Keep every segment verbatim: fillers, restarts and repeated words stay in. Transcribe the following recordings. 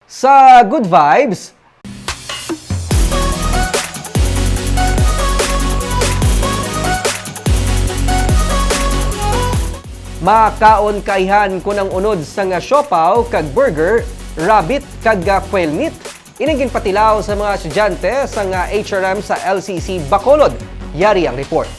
Sa Good Vibes, makaon kaihan kon ang unod sang siopaw kag burger, rabbit kag, ah, quail meat. Ining ginpatilaw sa mga estudyante sang, ah, H R M sa L C C Bacolod. Yari ang report.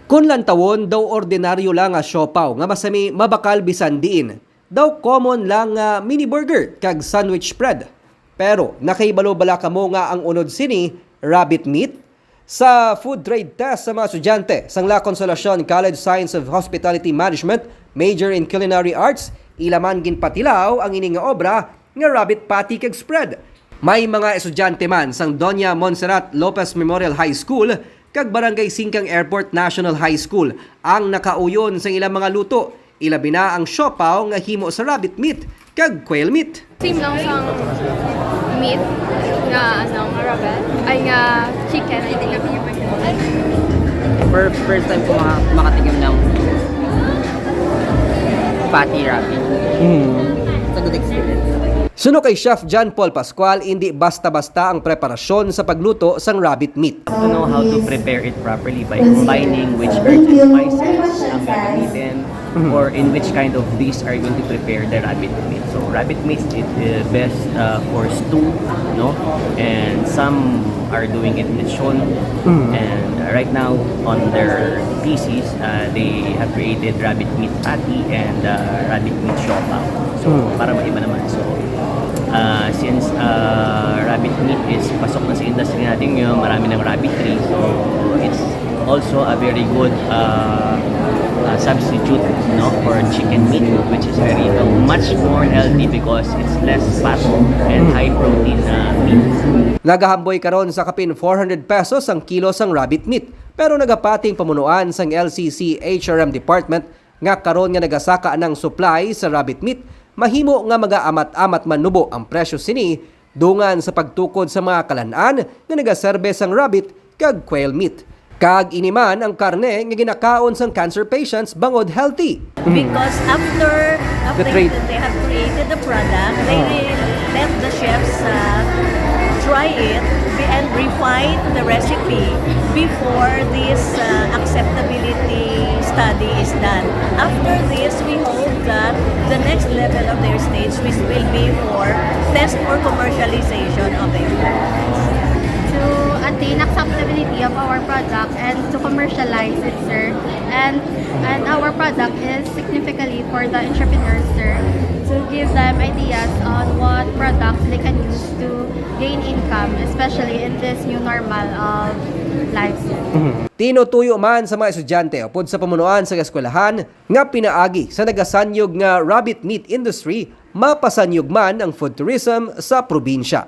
Kon lantawon, daw ordinaryo lang nga siopaw nga masami mabakal bisan diin. Daw common lang nga mini burger kag sandwich spread. Pero nakahibalo bala kamo nga ang unod sini rabbit meat? Sa food trade test sa mga estudyante sang La Consolacion College Science of Hospitality Management, major in Culinary Arts, ila man ginpatilaw ang ini nga obra nga rabbit patty kag spread. May mga estudyante man sang Doña Montserrat Lopez Memorial High School kag Barangay Singcang Airport National High School ang nakauyon sang ilang mga luto, ilabi na ang siopaw nga himo sa rabbit meat kag quail meat. Same lang sa meat nga, ano, nga rabbit, ay, nga chicken. For first time ko maka-, makatikim ng patty rabbit. Mm. It's a good experience. Suno kay Chef John Paul Pascual, indi basta-basta ang preparasyon sa pagluto sang rabbit meat. To know how to prepare it properly by combining which herbs and spices ang gagamitin, or in which kind of dish are you going to prepare the rabbit meat. So rabbit meat is, uh, best, uh, for stew, no? And some are doing it lechon. Mm. And, uh, right now, on their thesis, uh, they have created rabbit meat patty and, uh, rabbit meat siopaw. So, mm, para maiba naman. So, uh, since, uh, rabbit meat is pasok na sa industry natin ngayon, marami ng rabbitry. So, it's also a very good, uh, uh, substitute, no, for chicken meat, which is very, uh, much more healthy because it's less fat and, mm, high protein, uh, meat. Nagahamboy karon sa kapin four hundred pesos ang kilo sang rabbit meat, pero nagapating pamunuan sang L C C H R M department nga karon nga nagasaka ng supply sa rabbit meat, mahimo nga magaamat-amat man nubo ang presyo sini dungan sa pagtukod sa mga kalan-an nga nagaserbe sang rabbit kag quail meat. Kag ini man ang karne nga ginakaon sang cancer patients bangod healthy. Because after, after they have created the product, they will let the chefs, uh, try it and refine the recipe before this, uh, acceptability study is done. After this, we hope that the next level of their stage will, will be for test for commercialization of their products. To attain acceptability of our product and to commercialize it, sir. And, and our product is significantly for the entrepreneurs, sir, to give them ideas on what products they can use to gain income, especially in this new normal of life, sir. Tinutuyo man sa mga estudyante upod sa pamunuan sa eskwelahan nga pinaagi sa nagasanyog nga rabbit meat industry, mapasanyog man ang food tourism sa probinsya.